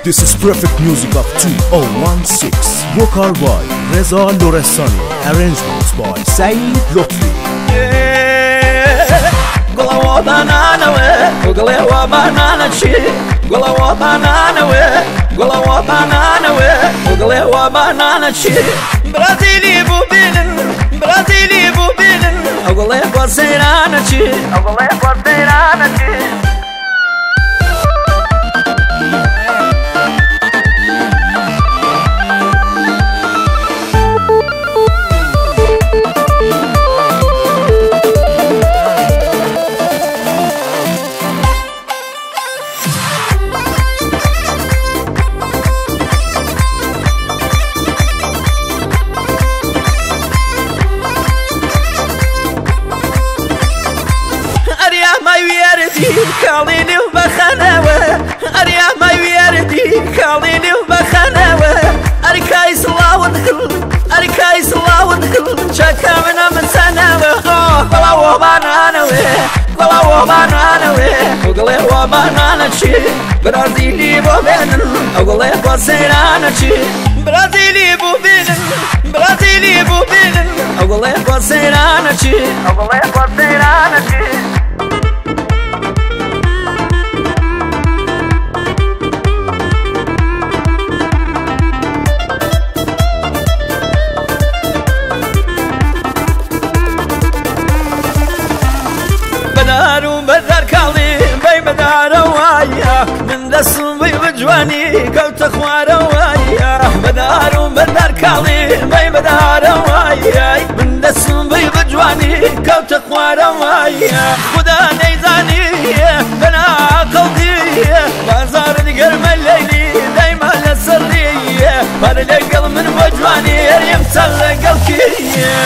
This is perfect music of 2016. Vocal by Reza Lorestani. Arrangements by Saeed Lotfi. برازیلی بو بینن برازیلی بو بینن اگله با سیرانه چی اگله با سیرانه چی. کاڵینی و بەخەنەوە ئەریا مەویەردی کاڵینی و بەخەنەوە ئەرکای سڵاوت کرد ئەرکای سڵاوت کرد چەکە منە مسەنەوە گوڵەوەبانانەوێ گوڵەوەبانانەوێ گوڵێ وەبانانە چی برازیلی بۆ بێنن ئەو گوڵێ بۆ سەیرانە چی برازیلی بۆ بێنن برازیلی بۆ بێنن ئەو گوڵێ بۆ سەیرانە چی ئەو گوڵێ بۆ سەیرانە چی. بدار کاڵی بەی بەدارەوەیە من دەسم بی بەجوانی کەوتە خوارەوەیە بەدار و بەدار کاڵی بەی بەدارەوەیە من دەسم بی بەجوانی کەوتە خوارەوەیە خودا نەیزانی بەناقڵ دیە بازارت گەرمە لەیلی دایما لەسەر ڕێیە پەر لەگەڵ من بەجوانی هەریم سەر لەگەڵ کێیە.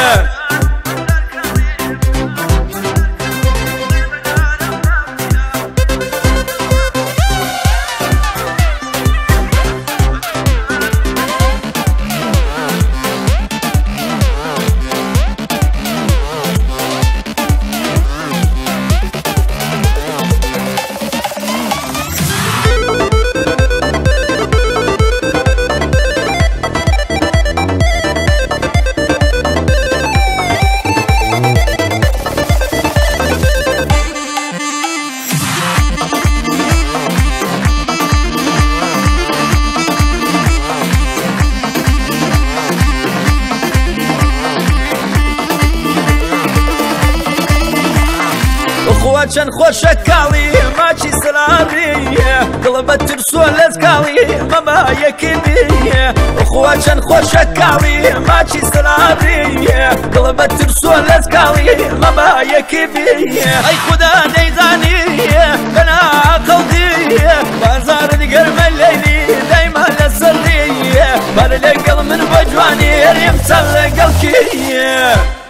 چەند خۆشە کاڵی ماچی سەراڕیە دڵە بە ترسۆ لەس کاڵی مەما یەکی بیە خوا چەند خۆشە کاڵی ماچی سەراڕیە دڵە بە ترسۆ لەس کاڵی مەما یەکی بیە ئەی خودا نەیزانی بەناقڵ دیە بازارت گەرمە لەیلی دایما لەسەر ڕێیە بەر لەگەڵ من بە جوانی هەریم سەر لەگەڵ کێیە.